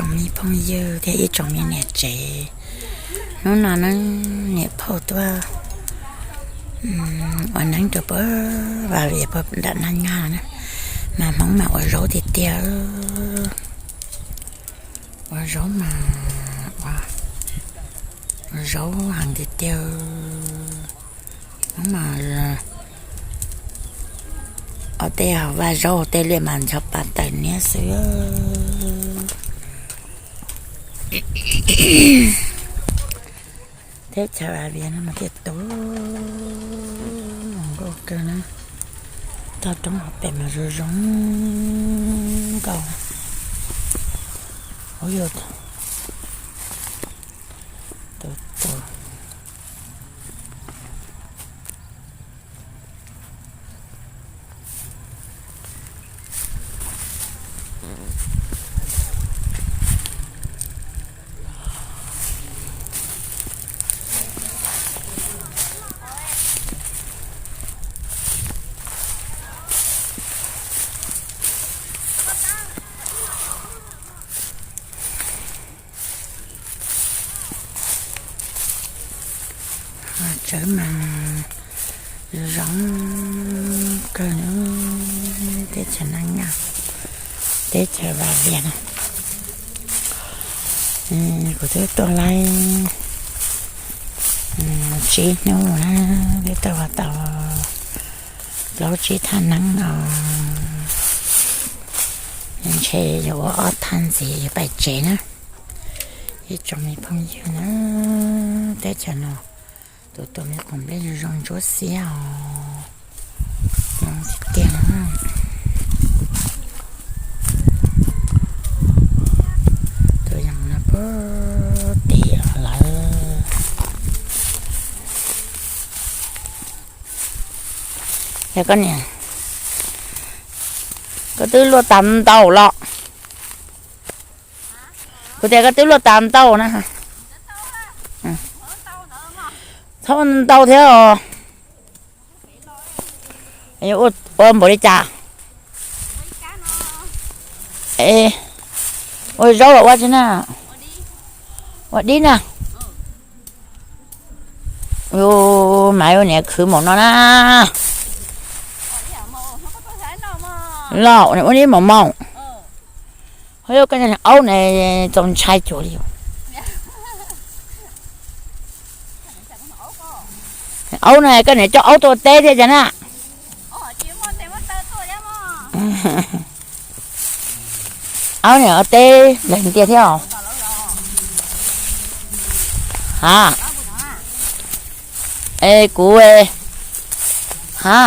Me phooj ywg thiab ib tsoom me niam tsev, hnub no ne niam phauj tuaj ua neeb rau puag Vaj Vias puag nram Naj Nyaj na, mas Hmoob mas ua zaub tiag tiag. Ua zaub mas ua zaub heev tiag tiag. Hmoob mas ua tej hauv vaj zaub tej liaj mas ncho pa tawm niab xwb. Teb chaws Vaj Vias no mas thiaj tu nkauj kawg na. Toj roob hauv pes mas zoo zoo nkauj. Ub, yog tus tus Hav tsawb mas zoo kawg, teb chaws Naj Nyaj, teb chaws Vaj Vias no. Kuv twb tuaj laib tsib hnub na, twb tuaj ua tau plaub tsib thaj neeb no, ntshe yuav ua ob thaj ntxiv yuav pais tsev na. Ib tsoom me phooj ywg na, teb chaws no tus tus me qos nplej zoo zoo ntsuab xiab os, zoo tiag tiag na. Tus yog no puag tim lawv. Yog koj niam, koj twb luaj tas ntau los? Kuv tias koj twb luaj tas ntau na. Txhob ntau thiab os. Ua npaum li cas? Ua zaub los ua tsi na? Ua dib na. Yus mas ua niam khwv maum no na. Los ua dib maum maum. Aub ne, txaus ntshai cuag li. Aub no koj niam coj aub tuaj teb thiab cas na. Aub niam ua teb leeg tiag thiab os. Ha, es kuv, ha,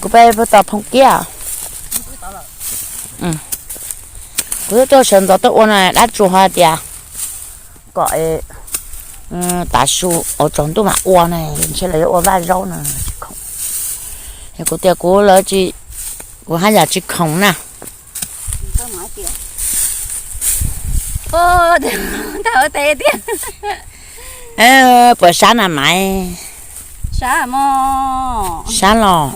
kuv peb puag tom Phooj Kiab. Kuv twb tuaj sawv ntxov tuaj ua no, dab tsuas hais tias kom tav su ua tsaus ntuj mam ua na, ntshe lawv yuav ua vaj zaub no tsis khoom. Kuv tias kuv, kuv haj yam tsis khoom na. Puas sab na Maiv? Sab los?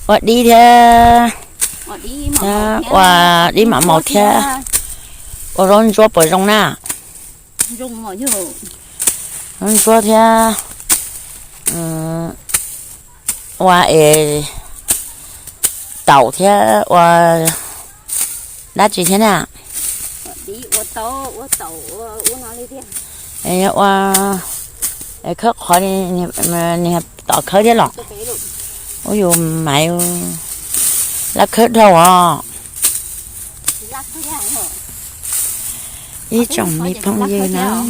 Ua dib thiab, ua dib mam maus thiab. Ua zaub ntsuab puas zoo na? Zaub ntsuab thiab, ua es taum thiab ua dab tsi thiab na? Ua, khawb qhov, niag tom khawb thiab los? Ua yus Maiv, laj khawb dhau os. Ib tsoom me phooj ywg na,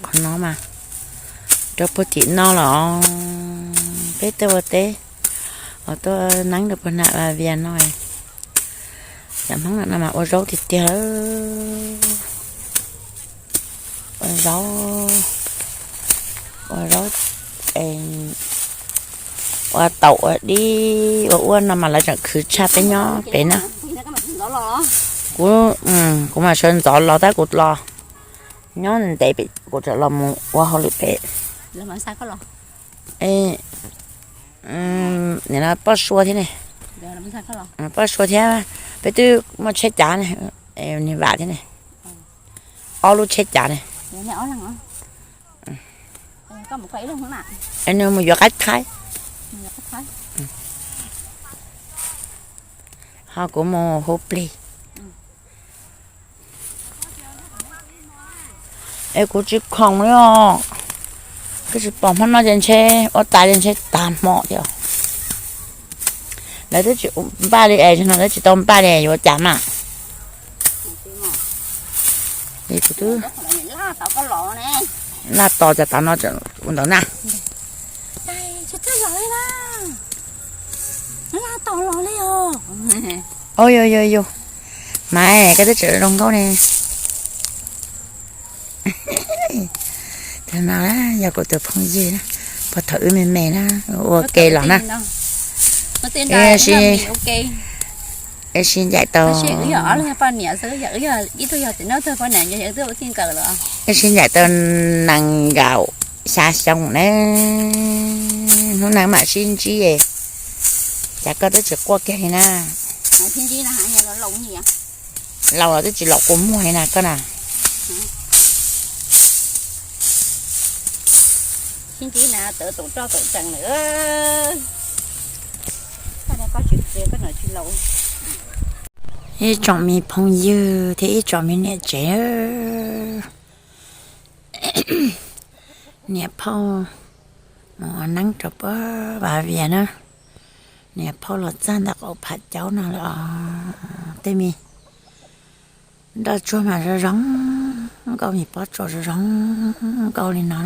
qhov no mas rau puag tim no los, peb tuaj ua teb, tuaj neeb rau puag nram Vaj Vias no. Cov Hmoob no mas ua zaub tiag tiag. Ua zaub, ua zaub, ua taum ua dib ua ua no mas lawv tseem khwv tshaj peb nyob pem na. Kuv, kuv mas sawv ntxov los tab kuv los nyob ntev pem kuv tseem los mus ua hauj lwm pem. Nim no Poj Sua thiab ne, Poj Sua thiab Peb twb muaj tsheb cav ne, niag vam thiab ne, ob lub tsheb cav ne. Nws mus yuav qaib thaib, ho kuv mus hu plig. Es kuv tsis khoom li os, kuv tsis pom hmo no ces ntshe ua tas ces ntshe tag hmo thiab. Lawv twb tsis npaj li es no lawv tsis tau npaj li yuav cas mas. Es kuv twb laj tos cas tav no ua ntawd na. Yog yog yog, mas koj twb tseem zoo nkauj ne. Tag no yog kuv tus phooj ywg na, puag thaum wb me me na, ua ke los na. Wb sib ncaim tau, wb sib ncaim tau nees nkaum xya xyoo na. Hnub no mam sib ntsib, cas koj twb tsis quaj kiag li na. Laus los twb tsis laus kua muag li na koj na. Ib tsoom me phooj ywg thiab ib tsoom me niam tsev, niam phauj mus ua neeb rau puag Vaj Vias na. Niam phauj los txog ntawm qaum phav caub no lawm os. Tej me nroj tsuag mas zoo zoo nkauj, me pob tsuas zoo zoo nkauj li no.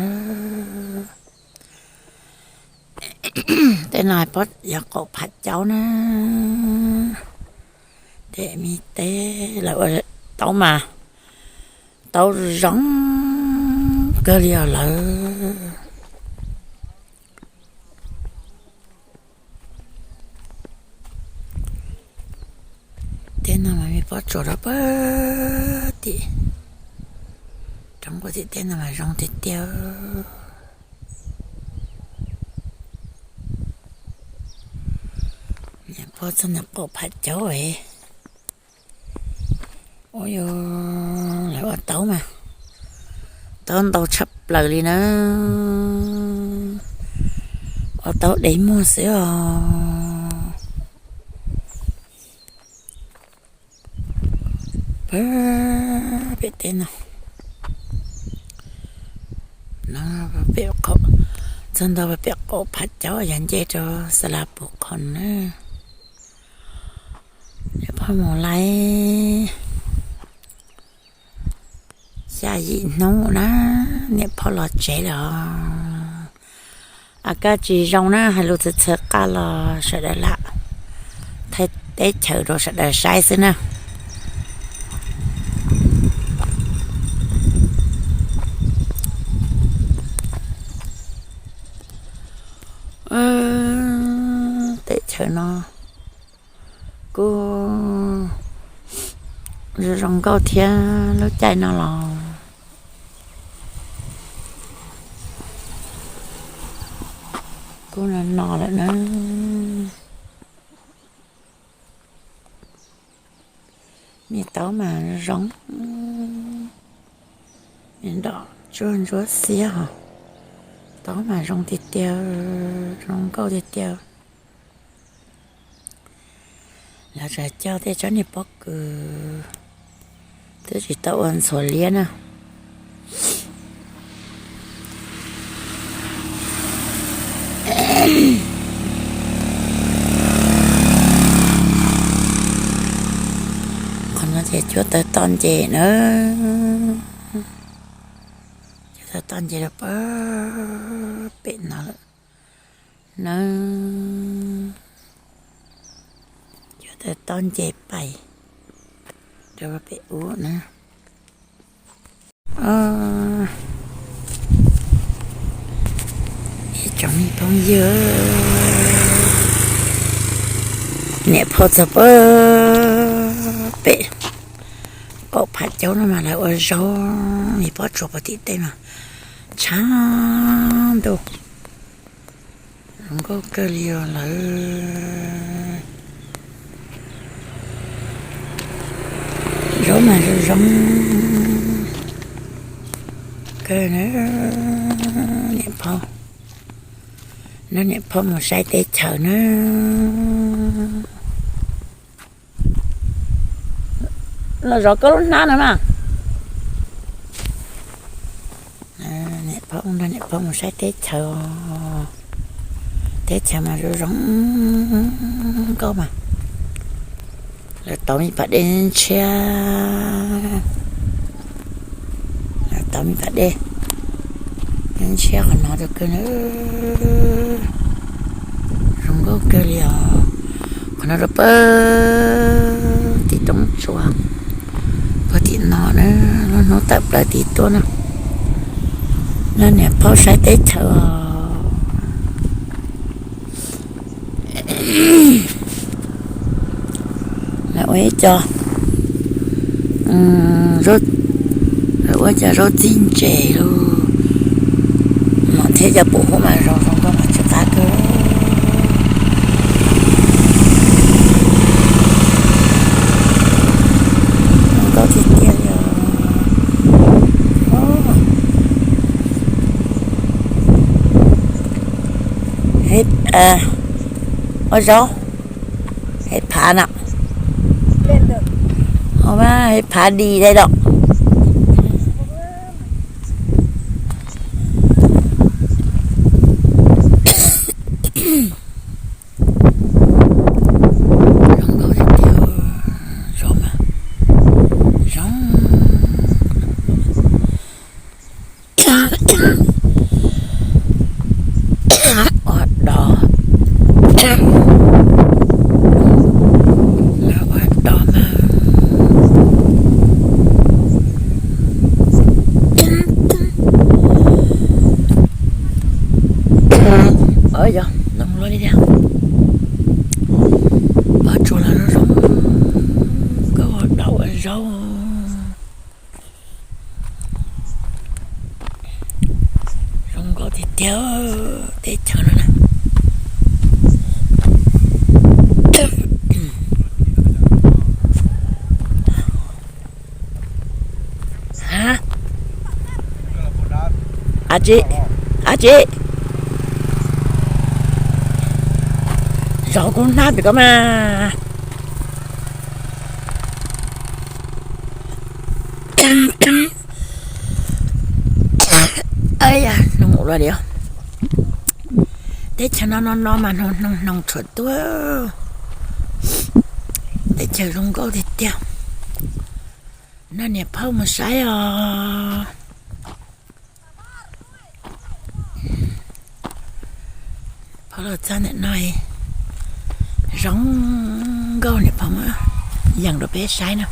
Tej no pob yog qaum phav caub na. Tej me teb lawv ua taub mas, taub zoo kawg li os lawv. Tej no mas me pob tsuas rau puag tim, rau puag tim tej no mas zoo tiag tiag. Niam phauj txog ntawm qaum phav caub es. Ua yog lawv ua taub mas, taub ntau tshaj plaws li na. Ua taub dev muag xwb os. Pem teb no, txog ntawm pem qaum phav caub yog nce rau Xas Las Pus Khoos na. Niam phauj mus laij xya yim hnub na, niam phauj los tsev lawm. A kaj tsis zoo na, hais lus txhawv txhawv qab los sawv daws lam thaij teb chaws rau sawv daws saib xwb na. Teb chaws no kuj zoo zoo nkauj thiab, lub caij no los kuj no no lawm na. Me taub mas zoo, me nrom tsuag ntsuab xiab hos, taub mas zoo tiag tiag, zoo nkauj tiag tiag. Lawv tseem cog tej tsob niag pob kws twb tsis tau ua ntxhuav liab na. Qhov no ces cuab tawg toj nce na, cuab tawg toj nce rau pem no lawm na. Cuab tawg toj nce pais rau pem ub na. Ib tsoom me phooj ywg, niam phauj txog pem qaum phav caub no mas lawv ua zaub, me pob tsuas puag tim tej mas tshav ntuj, zoo nkauj kawg li os lawv. Mas zoo zoo kawg na. Niam phauj, nrog niam phauj mus saib teb chaws na. Los zov koj lub hnab no mas. Niam phauj nrog niam phauj mus saib teb chaws. Teb chaws mas zoo zoo nkauj mas. Lawv tov me pas dej ntshiab. Lawv tov me pas dej ntshiab qhov no rau kawg na. Zoo nkauj kawg li os. Qhov no rau pem tim roob tsua, pem tim no na, lub hnub tawm plaws tim tuaj na. Nrog niam phauj saib teb chaws os. Lawv ua ib co, lawv ua cov zaub txib ntses los, mas thiab cov pum huab mas zoo zoo nkauj mas tsis qab kawg. Zoo nkauj tiag tiag li os. Ua zaub, hes phav no, hes phav dis dai dom. Zoo nkauj tiag tiag, zoo mas, zoo. Ua dog, lawv ua dog mas. Yog zoo luaj li thiab. Pob tsuas los zoo zoo, koj ua dog ua zaub. Zoo nkauj tiag tiag teb chaws no na. Ab tsi, ab tsi, zov kuv hnab pem ko mas. Teb chaws no no no mas hnoos hnoos hnoos tshuav tuaj. Teb chaws zoo nkauj tiag tiag. Nrog niam phauj mus saib os. Phauj los txog ntawm no, zoo nkauj, niam phauj muab yees rau peb saib no.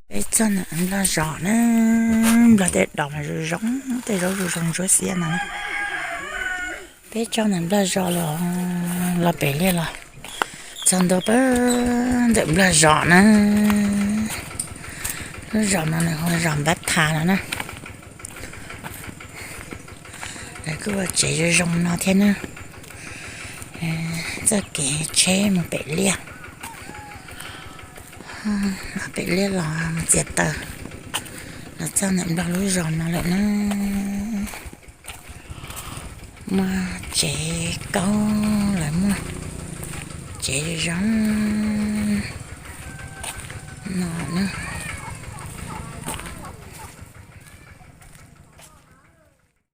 Peb txog ntawm nplog zos na, nplog tej dos mas zoo zoo, tej zaub zoo zoo ntsuab xiab no na. Peb txog ntawm nplog zos los, los pem liaj los txog ntua pem ntawm nplog zos na. Lub zos no nws hu zos Npab Thas no na. Lawv kuj ua tsev zoo zoo no thiab na. Txoj kev tsheb mus pem liaj, pem liaj los mus txiav taws, los txog ntawm nplog lub zos no lawm na. Muaj tsev kaub, lawv muaj tsev zoo.